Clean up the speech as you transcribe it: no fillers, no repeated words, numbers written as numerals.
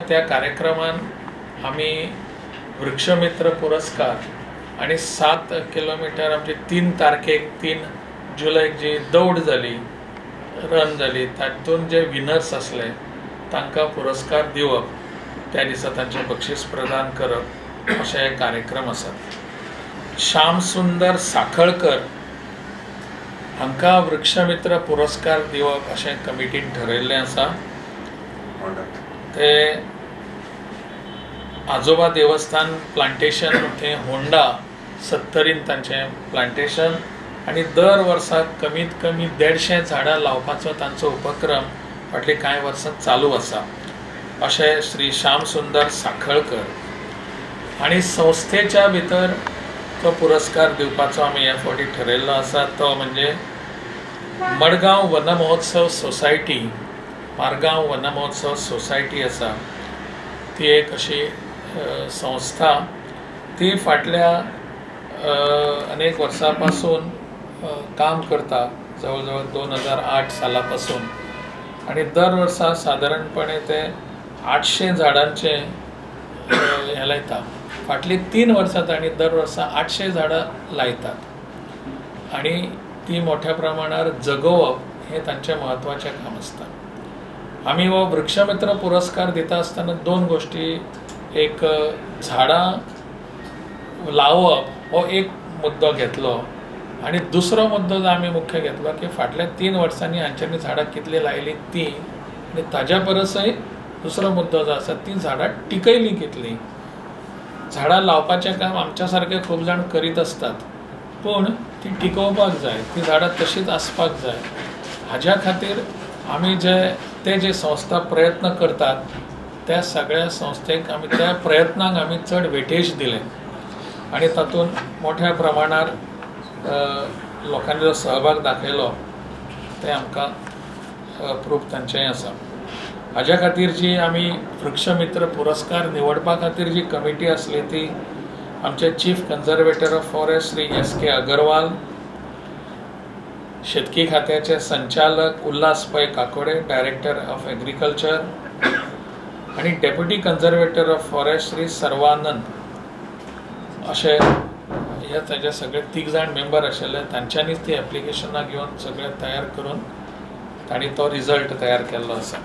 त्या कार्यक्रमान आमी वृक्षमित्र पुरस्कार आनी 7 किलोमिटर आमची 3 तारखेक 3 जुलयक जी दौड जाली, रन जाली, तातूंत जे विनर्स आसले तांकां पुरस्कार दिवप, त्या दिसा तांचें बक्षीस प्रदान करप अशे हे कार्यक्रम आसात. श्याम सुंदर साखळकर हांकां वृक्षमित्र पुरस्कार दिवप अशें कमिटीन ठरयल्लें आसा. ते आजोबा देवस्थान प्लांटेशन थंय होंडा 70 तांचें प्लांटेशन आनी दर वर्सा कमीत कमी 150 झाडां लावपाचो तांचो उपक्रम फाटलीं कांय वर्सां चालू आसा. अशें श्री श्याम सुंदर साखळकर. आनी संस्थेच्या भितर तो पुरस्कार दिवपाचो आमी ह्या फावटी ठरयल्लो आसा तो म्हणजे मडगांव वनमहोत्सव सोसायटी, मारगांव वनमहोत्सव सोसायटी आसा ती एक अशी संस्था, ती फाटल्या अनेक वर्सां पासून काम करता, जवळ जवळ 2008 साला पासून, आनी दर वर्सा सादारणपणे ते 800 झाडांचें हें लायता. फाटलीं 3 वर्सां तांणी दर वर्सा 800 झाडां लायतात आनी ती मोठ्या प्रमाणार जगोवप हें तांचें म्हत्वाचें काम आसता. आमी हो वृक्षमित्र पुरस्कार दिता आसतना 2 गोश्टी, एक झाडां लावप हो एक मुद्दो घेतलो आनी दुसरो मुद्दो जो आमी मुख्य घेतलो की फाटल्या 3 वर्सांनी हांच्यांनी झाडां कितलीं लायलीं तीं, आनी ताज्या परसय दुसरो मुद्दो जो आसा तीं झाडां टिकयलीं कितलीं. झाडां लावपाचें काम आमच्या सारके खूब जाण करीत आसतात, पूण ती टिकोवपाक जाय, ती झाडां तशीच आसपाक जाय. हाज्या खातीर आमी जे ते जे संस्था प्रयत्न करतात त्या सगळ्या संस्थेक आमी त्या प्रयत्नांक आमी चड वेटेज दिलें आनी तातूंत मोठ्या प्रमाणार लोकांनी जो सहभाग दाखयलो तें आमकां प्रूफ तांचेंय आसा. हाज्या खातीर जी आमी वृक्षमित्र पुरस्कार निवडपा खातीर जी कमिटी आसली ती आमचे chief conservator of forest Shri S K. Agarwal, शेतकी खात्याचे संचालक Ulhas Pai Kakode, director of agriculture, आनी deputy conservator of forest Shri Sarvanand अशे हे ताजे सगळे 3 जाण मेंबर आशिल्ले. तांच्यांनीच ती एप्लिकेशनां घेवन सगळें तयार करून तांणी तो रिजल्ट तयार केल्लो आसा.